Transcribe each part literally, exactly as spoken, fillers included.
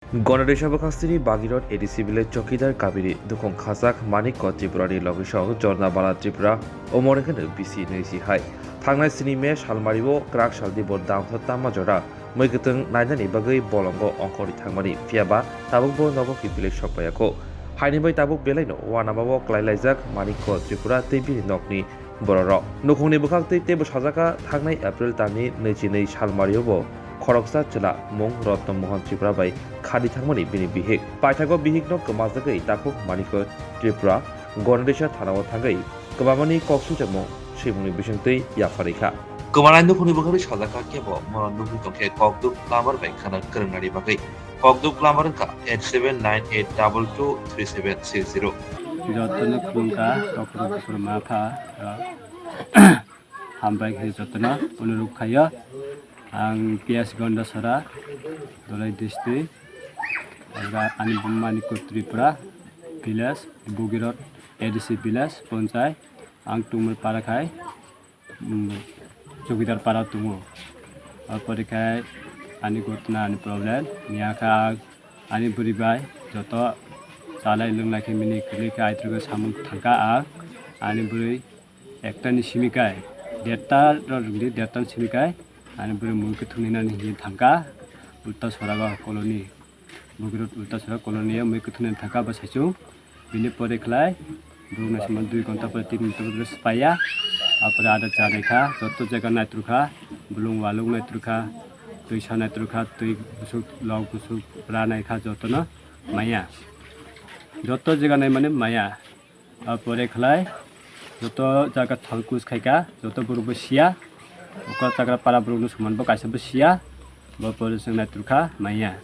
Ganadesa bwkhastini Bagirot A D C village chowkidar Kabiri dukhong khajak Manikko Tripurani logisong Jornabala Tripura omorengkhe bisi nwi si hai. Thangnai sini May salmario kwrak salni bo damthor tamma jora mwi kwtwng nainani bagwi bolongo ongkhorwi thangmani, phiyaba tabukbo nogo kiphilwi sokphaiyakho. Haini bai tabuk belaino uanamao klailaijak Manikko Tripura tei bini nokni bororok. Nukhungni bwkhak tei teibo sajaka thangnai April talni nwichi nwi salmario bo khoroksa chwla mung Rotno Mohan Tripura bai khadi thangmani bini bihik. Paithago bihikno kwmajagwi takhuk Manikko Tripura Ganadesa thanao thangwi kwbamani kok swijamung swimungni bisingtwi yapharwi kha. Kwmanai nukhungni bwkhakni sajak kha kebo mono nugwi tongkhe kokduk lamar bai khana kwrwngnani bagwi. Kokduk lamar wngkha eight seven nine eight double two three seven six zero. Jotono khulumkha, kokduk khulumkha, hambai khe jotono onuruk khayo. Ang P S Gondasora, Dholai district, ani bumani Manikko Tripura village, Bogirot A D C village, ponchai, ang tongmani para khai, um, chowkidar para tongo. Apore khai ani gotna ani problem, miya kha ani bwrwi bai joto chalai lwnglai khe mini kwlwi khe aitrwgo samung thangkha ang ani bwrwi. Ekta ni simi kai, derta rok rwngdi, derta ni simi kai, ani bwrwi mui kwthwng nani hinwi thangkha, ulta sora o colony, Bogirot ulta sora colony o mui kwthwng nani thangkha bo saichung, bini pore khlai, borok naisingma dui ghonta pore tin ghonta pore spaiya, apore ada cha naikha, joto jaga naitrwkha, bulung walung naitrwkha, twisa naitrwkha, twi busuk, lok busuk, bwra naikha jotono maya, joto jaga naimani maya. Apore khlai joto jaga thal kus khaika, joto borok bo siya, uko chagra para borok no soman bo kaisa bo siya, bo pore chwng naitrwkha maya.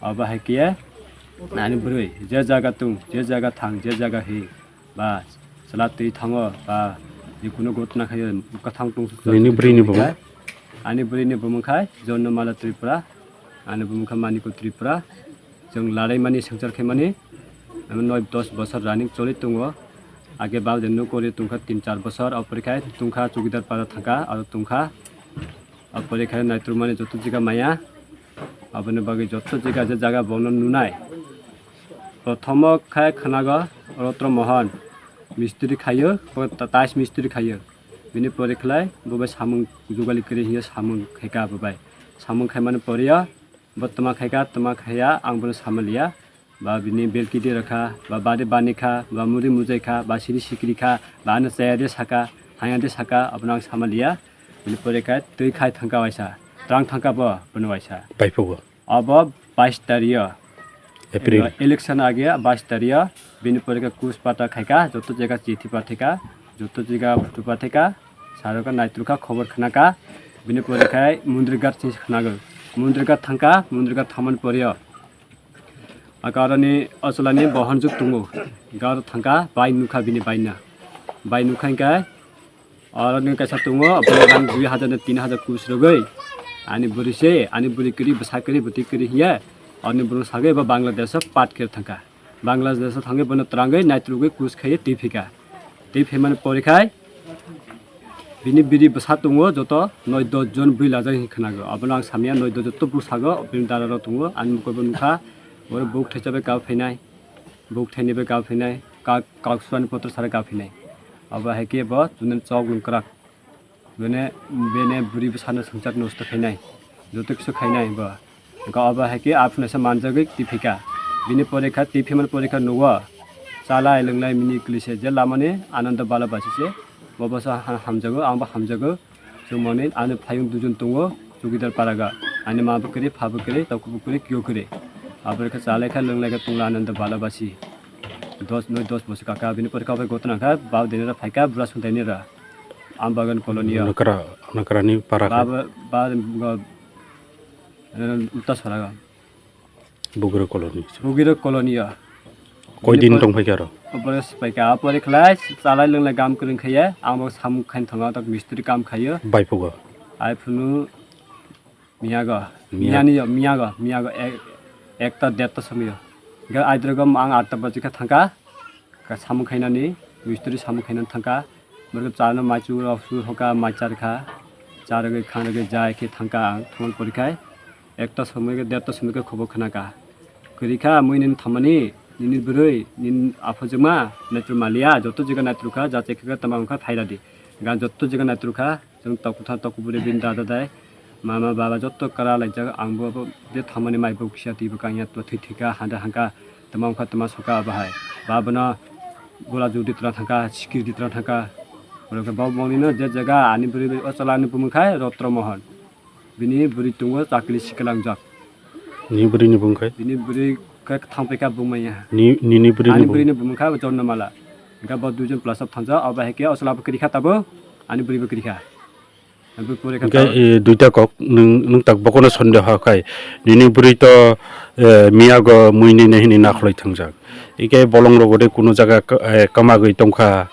Abo hai khe ani bwrwi je jaga tung, je jaga thang, je jaga hi, ba chwla twi thango, ba jikunu gotna khayo, uko thang tung. Nini bwrwi ni bo? Ani bwrwi ni bumung khai Jonno Mala Tripura, ani bumung kha Manikko Tripura. Chwng laraimani swngchar khaimani, ano noi dos bosor running choli tongo. Age bal de nuk kori tongkha tin char bosor, apore khai tongkha chowkidar para thangkha, aro tongkha. Apore khai naitrwkmani joto jaga maya, aboni bagwi joto jaga je jaga bono nunai. Prothomo khai khwnago Rotno Mohan mistri khayo, bo ta-, tais mistri khayo. Bini pore khlai bo bai samung jugali kwrwi hiya samung khaika bo bai. Samung khaimani pore o Bo twma khaika, twma khaiya, ang bono samaliya. Ba bini belkidi rwkha, ba bade bani kha, ba muri mujai kha, ba sini sikiri kha, ba ano chaya de saka, haya de saka, abono ang samaliya. Bini pore kha twi khai thangka waisa, twrang thangka bo, bono waisa. Baipugo. Abo bais tario. April. Election age bais tario. Bini pore kha kus pata khaika, joto jaga chithi pathika, joto jaga photo pathika, saroka naitrukha, khobor khnaka. Bini pore khai Mundirghat sing khnago. Mundirghat thangka, Mundirghat thamani poreo. Aka aroni osolani bohonjuk tungo. Garo thangka, bai nukha bini baina. Bai nukha hingka, aroni kaisa tungo, bini rang dui hajar na tin hajar kus rogoi. Ani buri se, ani buri kiri, bwsa kiri, bwtwi kiri hiya. Aroni buru sagoi ba Bangladesh pat khe thangka. Bangladesh thangoi bono twrangoi naitrugoi kus khaiye twi phika. Twi phaimani pore khai bini biri bwsa tongo joto noi dos jon bwrwi lajak hinwi khwnago. Abono ang samya noi dos joto bwsago bini dara rok tongo. Ani mokol bo nukha, oro buk thaisa bai kabo phainai, buk thaini bai kabo phainai, kak, kak suani potro sara kabo phainai. Abo hai khe bo chwngno chok nwng kwrak. Bene, bene bwrwi bwsano swngchar nosto khainai, joto kisu khainai bo. Wngkha obo hai khe aphuru naisa manjagwi twi phaikha. Bini pore kha twi phaimani pore kha nugo. Chalai lwnglai mini kwlwi se je lamani Ananda Bala basi se. Bo bwsa ha-, hamjago, ang bo hamjago. Chwngmani ani phayung duijon tongo, chowkidar paraga. Ani ma bwkrwi, pha bwkrwi, takhuk bwkrwi, kiyok kwrwi. Aboni khe chalai kha lwnglai kha tongla Ananda Bala basi. Dos, noi dos bosor kaka, bini pore kha obo gotna kha, bab dini ra phaikha, bwrasong daini ra. Ambagan colony o. Nakra, nakrani para khe? Bab, ba, ba, eh, Uttasora. Bugiro colony. Bugiro colony o. Koi din tong phaikha aro? Obo se phaikha, apore khlai, chalai lwnglai gam kwrwng khaiya, ang bo samung khain thangma tak mistri kam khaiyo. Bai phugo? Ai phunu Miyago, Miya- miyani yo, miyago, miyago ek, ekta derta somoyo. Ga aidrogo ang atta baji kha thangka, ka samung khainani, mistri samung khainani thangka. Borok chano maichu rok su hoka mai char kha, charogwi khangrogwi jai khe thangka ang, thumon porikhai. Ekta somoy khe, derta somoy khe khobor khna kha. Kwrwi kha, mui nini thammani, nini bwrwi, nini aphajwkma, naitru maliya, joto jaga naitru kha, jachai kha, tama wngkha, phaila di. Gan joto jaga naitru kha, chwng tokotha tokobwrwi bini dada dai. Mama baba joto kara laijak, ang bo bo je thammani mai bo kisa twi bo kangya, to thwi thwi kha, handa hangkha, tama wngkha, tama soka bahai. Ba bono gola judi tra thangkha, sikir di tra thangkha. Oro khe bo mongni no je jaga ani bwrwi o chala ni bumung khai Rotro Mohon. Bini bwrwi tongo chakri siklangjak. Ni bwrwi ni bumung khai? Bini bwrwi khe thang pekha bumaya. Ni, nini bwrwi ni Ani bumung? Bwrwi ni bumung kha Jornamala. Hingkha bo duijon plus up thangjak, abo hai khe o chala bo kwrwi kha tabo, ani bwrwi bo kwrwi kha. Abo pore kha Hingkhe, tabo. Eh, duita kok nwng, nwng tak bokono sondeho khai. Nini bwrwi to, eh, miyago mui nini hini nakhloi thangjak. Hingkhe bolong rogo de kuno jaga ka-, eh, kamagwi tongkha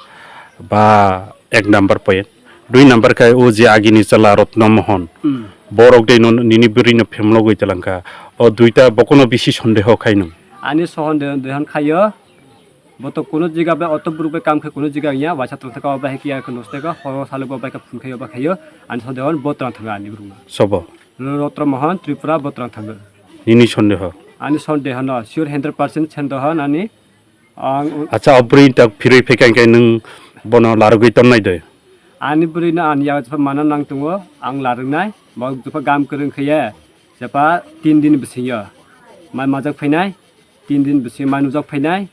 ba ek number point. Dui number khai o je agini chala Rotno Mohon. Hmm. Borok de no nini bwrwi no phemlogwi talangkha. O duita bokono bisi sondeho khai nwng. Ani sohon de, dehon khayo. Bo to kuno jiga bai oto borok bai kam khe kuno jiga ya, waisa tong thaka bai khe ya khe noste ka, horo salo bo bai khe phun khayo ba khayo. Ani sohon dehon bo tong thanga ani borok no. Sobo? Rotro Mohon Tripura bo tong thanga. Nini sondeho? Ani sondeho no, sure hundred percent sondeho ani. Ang u- Acha, o bwrwi tak phirwi phai kha, hingkhe nwng bono larwgwi tonnai de? Ani bwrwi no ani yago jepha mana nang tongo, ang larwknai, bo jepha gam kwrwng khe ye, jepha tin din bisingo mai majak phainai, tin din bisingo mai nujak phainai,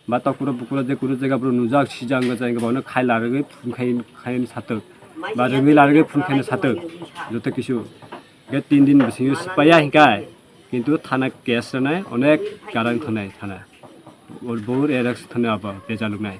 ba tokuro bukuro je kunu jaga bro nujak sijak wngkha jai wngkha bono khai larwgwi phun khai khai satwk, ba rwngwi larwgwi phun khai satwk, joto kisu. Hingkhe tin din bisingo sipaiya hingkhe, kintu thana case rwnai onek garang thonai thana. Bo arrest thonai abo bejaluknai.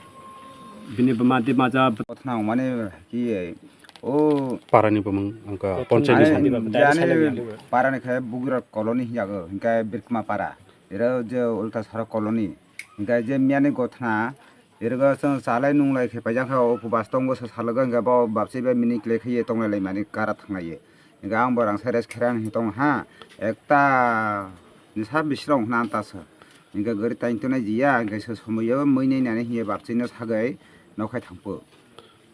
Bini buma di maja. Kothna mane ki o Parani bumung angka Kothna ponchayni ani sani. Jani parani khe Bugira colony hiyago, hingkhe Birkma para. Ero je Ulta Sara colony. Hingkhe je miyani gothna, ero chwng chalai nunglai khe paijak kha, o upo bus tongo, sa salogo hingkhe bo babsai bai mini kle khe ye tonglai lai mani kara thanglai ye. Hingkhe ang bo rangsa rest kherang hi tong ha, ekta ni sa bisrong hwnna ta sa. Hingkhe gari tain tongnai jiya, hingkhe se somoyo mui nai nani hiye babsai no sagwi nokhai thangpo.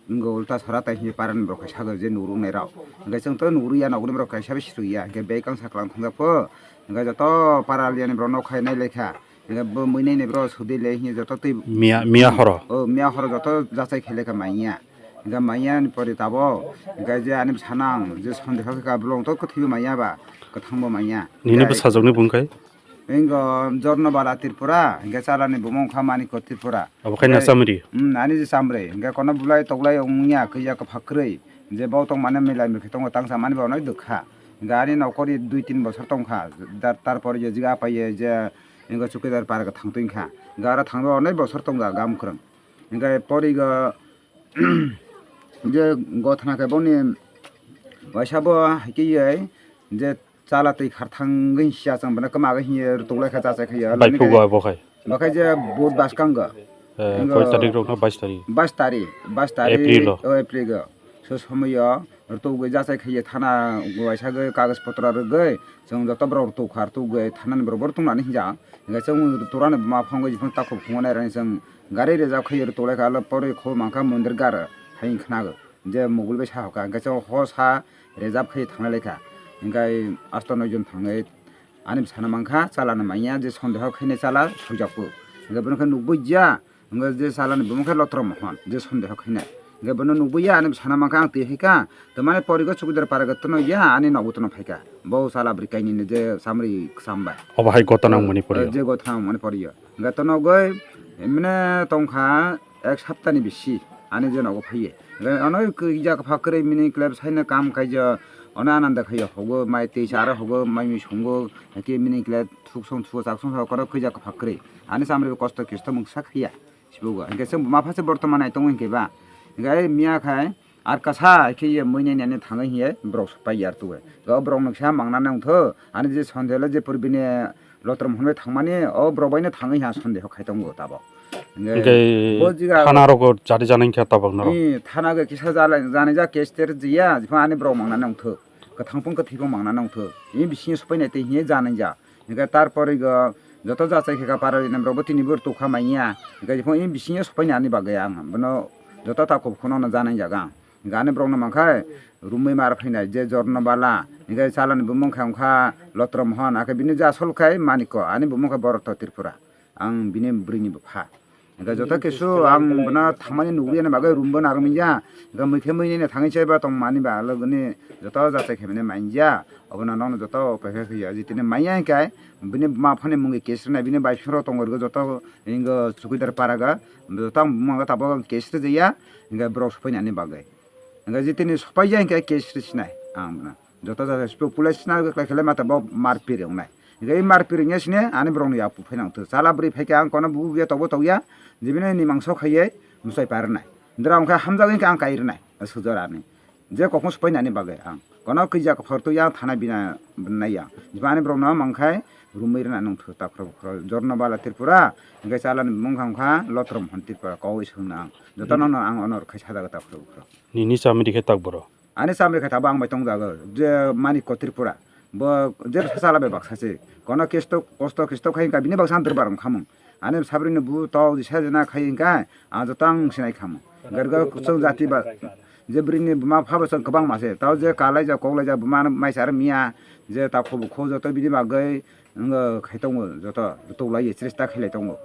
Wngkha Ulta Sara tai hwnwi parani borok kaisa hwnkhe je nuknai rok. Hwnkhe chwng to nukliya, nokni borok kaisa bai swrwngya. Hwnkhe bag kang saklang thwngjak pho. Hwnkhe joto para aliyani borok nok khai nai laikha. Hwnkhe bo mui nai ni borok sudi le hwnwi joto twi Miya, miya horo. O, miya horo joto jachai khai laikha manya. Hwnkhe manya ni pori tabok. Hwnkhe je ani bwsano ang je sondeho khe ka bolong to kwthwi bo manya ba, kwthang bo manya. Nini Hwnkhe bwsajwkni bung khai? Ingo Jornobala Tripura, hingke chalani bumung kha Manikko Tripura. Abo khai na Chamri? Hmm, ani je Chamri. Hingke kono bulai toklai wngya, kija kwpha kwrwi. Je bo tong mane milai milkhe tongo, tangsa mani bo onoi dukha. Hingke ani nokori dui tin bosor tongkha. Dar-, tarpor je jiga apai ye je ingo chukidar para thang tongkha. Hingke aro thangwi onoi bosor tongkha gam kwrwng. Hingke porigo je gothana khe boni waisa bo haikhe ye je chala twi khar thangwi siya chwng bono kwma hiye rwtwk lai kha cha cha khe ya. Bai phugo abo khai. Bo khai je vote bwskango. Eh, Ingo koi tarik rok no? Bais tarik. Bais tarik, bais tarik. April o. O April o. So somoyo rwtwk bai jachai khe ye thana waisa gwi kagoj potro rwgwi chwng joto borok rwtwk kha, rwtwk gwi thana ni borok bo rwtwk nani hinjak. Hingke chwng rwtwk rani buma phangwi jiphang takhuk phungo nai rani chwng gari rejak khe ye rwtwk lai kha, alo porwi kho mangkha mondir gar hai khnago. Je mugul bai sa hoka, hingke chwng ho sa rejap khai thanglai lai kha. Hingke asto noi jon thangwi ani bwsano mankha, chala no manya, je sondeho khainai chala sujak po. Hingke bono khe nukbui ya, hingke je chala ni bumung khe Lotro Mohon, je sondeho khainai. Hingke bono nukbui ya, ani bwsano mankha, ang twi hai kha, to mane porigo chukidar para gotto no ya, ani nogo tono phai kha. Bo chala bwrwi kainwi ni je Chamri kwcham bai. Obo hai gotona wngmani poriyo. Je gotona wngmani poriyo. Hingke to nogoi, emne tongkha ek saptani bisi, ani je nogo phaiye. Hingke ono kija kwpha kwrwi mini klep saino kam kaijo, ono ananda khaiyo, hogo mai twi sa aro hogo mai mi songo, hingke mini klep thuksong thuo chaksong sa kono kija kwpha kwrwi. Ani Chamri bo kosto kisto mungsa khaiya, sibugo. Hingke chwng buma pha se bortoman nai tongo hingke ba. Hingke miya khai, Ar kasa khe ye mui nai nani thangwi hiye borok pai yar tuwe. O borok noksa mangna nang tho, ani je sonde le je pur bini Lotrom hwnwi thangmani, o borok bai no thangwi ha sonde ho khai tongo tabok. Hingke Hingke bo jiga thana rogo jari janai khe tabok norok. Ni thana ge kisa jala-, janai ja case ter jiya, jepho ani borok mangna nang tho. Kwthang pung kwthwi pung mangna nang tho. Ni bisingo sopai nai tei hiye janai ja. Hingke tarpore go joto jachai khe ka para rina borok bo tini bo rwtwk kha manya. Hingke jepho ni bisingo sopai nani bagwi ang bono joto ta kok phano no janai jaga ang. Hingke ani borokno mankhe rumui mar phainai je Jorno Bala, hingke chalani bumung khe wngkha Lotro Mohon, akhe bini je asol khe Maniko, ani bumung khe Boroto Tripura. Ang bini bwrwini bupha. Hingke joto kisu ang bono thangmani nugriya ni bagwi rumbo narwkmanya. Hingke mui khe mui nini thangwi chaiba tongmani ba logoni joto jachai khaimani manya. Obono nokno joto paikha khe ya. Jitini manya hingke bini buma phani mungwi case rwnai, bini bai phiro tongo rwgo joto hingke chukidar paraga. Joto ang buma tabok case rwjaya. Hingke borok supainani bagwi. Hingke jitini supaija hingke case rwsinai ang bono. Joto jaga sipok pulai sina kwlai khe lai mata bo mar piri wngnai. Hingke ei mar piri wngya sini ani borokni yak phai nang tho. Chala bwrwi phai khe ang kono bubu ya tokbo tokya. Jibini ni mangso khaiye mwsai par rwnai. Dra wngkha hamjagwi khe ang kai rwnai. Sujor ani. Je kokong supai nani bagwi ang. Kono kija kophor twi yang thana bina nai yang. Jibo ani borokno mangkhai rumui rwna nung tho takhro bukhro. Jorno Bala Tripura. Hingke chala ni mungkha wngkha Lotrom Hon Tripura. Koi sungna ang. Joto no no ang onor khai sajago takhro bukhro. Nini chamri khe tak boro. Ani chamri khe tabo ang bai tongjago, je Manik Tripura. Bo je sala bai baksa se. Kono kesto, kosto, kesto khai ka bini baksa ang derbar wngkhamung. Ani sabri ni bu to jisa jena khai ka, ang joto ang sinai khamung. Garga kusung jati ba, je brini buma pha bo kwbang ma se. Tao je kalai ja, koklai ja, buma mai sar miya, je ta khobu kho joto bini bagwi, wng khai tongo joto, joto lai chesta khelai tongo.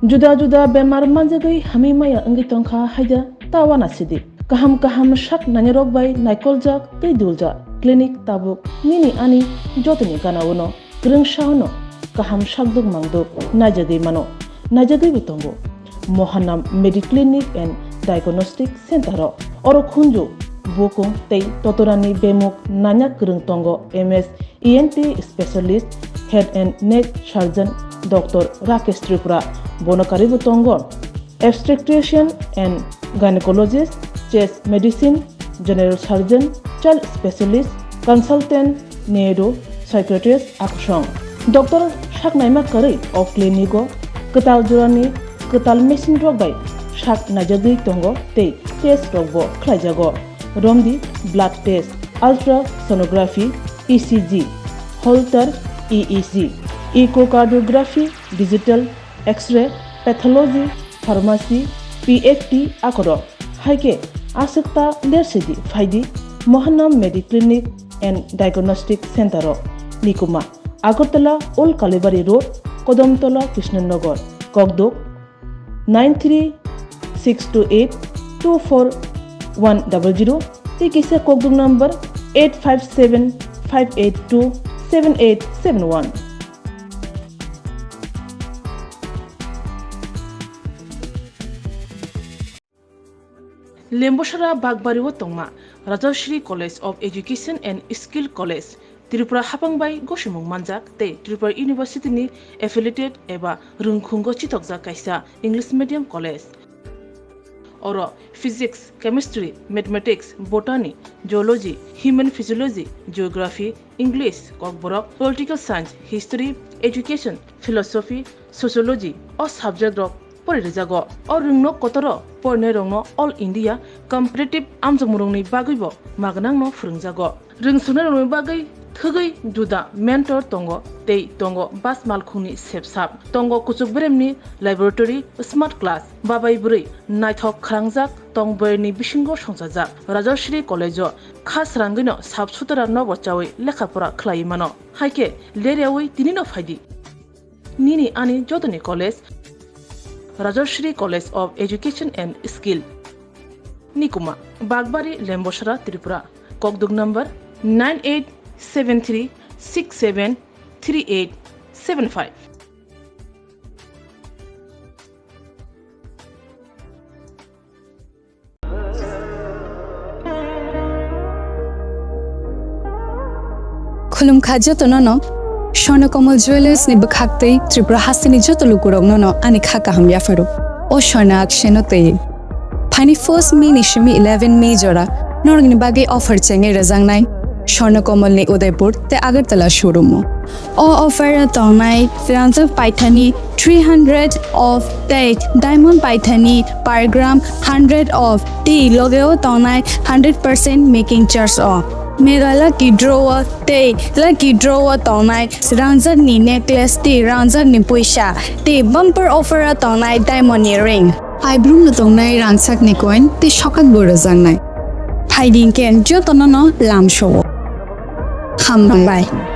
Juda juda bemar manjagwi hamwi maya wngwi tongkha haida ta uanasidi. Kaham kaham sak nainarok bai naikoljak tei duljak clinic tabuk nini ani jotoni gana uno. Kwrwngsa-o no kaham sakduk mangduk naijagwi mano, naijagwibo tongo. Mohanam Mediclinic and Diagnostic Center-o oro khunju, bukung tei totorani bemuk nanya kwrwng tongo M S E N T specialist, head and neck surgeon Doctor Rakesh Tripura, bono karwibo tongo obstetrician and gynecologist, chest medicine, general surgeon, child specialist, consultant, neuro psychiatrist akusong. Doctor saknaima kwrwi o clinic-o kwtal jorani kwtal machine rok bai sak naijagwi tongo tei test rokbo khlaijago. Romdi blood test, ultrasonography, E C G, Holter E E G, echocardiography, digital X-ray, pathology, pharmacy, P F T akorok. Hai khe aswk ta lersidi phaidi Mohanam Mediclinic and Diagnostic Center-o. Nikuma, Agartala Old Kalibari Road, Kodamtola, Krishnanagar, Kokduk, nine three six two eight two four one double zero, tei kisa kokduk number eight five seven five eight two seven eight seven one. Lembosara Bakbari o tongma Rajashri College of Education and Skill College, Tripura haphang bai gosimung manjak tei Tripura University ni affiliated eba rwngkhungo chithokjak kaisa English medium college. Oro physics, chemistry, mathematics, botany, zoology, human physiology, geography, English, Kokborok, political science, history, education, philosophy, sociology o subject rok pori rijago. O rwngno kotoro porinairokno All India competitive amjokmungrokni bagwibo magnangno phwrwngjago. Rwngsuknairokni bagwi thwgwi juda mentor tongo tei tongo bus malkhungni sepsap, tongo kuchuk beremni laboratory, smart class, babai bwrwi naithok khwrangjak tong bwrwini bisingo songchajak. Rajashri College-o kha srangwino sap sutara nobo chawi lekha pora khlaiwi mano. Hai khe leryawi tinino phaidi. Nini ani jotoni college, Rajashri College of Education and Skill. Nikuma, Bakbari, Lembosara, Tripura. Kokduk number nine eight seven three six seven three eight seven five. Khulumkha jotono no. Swarna Kamal Jewellers ni bwkhak tei Tripura hasteni joto lukurokno no ani kha kaham yapharo. O swarna akseno tei. Phaini first May ni simi eleven May jora norokni bagwi offer chengwi rwjaknai Swarna Kamal ni Udaipur tei Agartala showroom o. O offer o tongnai Ranjak Paithani three hundred of tei Diamond Paithani per gram hundred of tei loge o tongnai hundred percent making charge o. Mega Lucky Draw o tei Lucky Draw o tongnai rangchakni necklace tei rangchakni puisa tei bumper offer o tongnai diamond ni ring. Aibrumno tongnai rangchakni coin tei sokat bo rwjaknai. Phaidi khe jotono no lamsao. Hambai.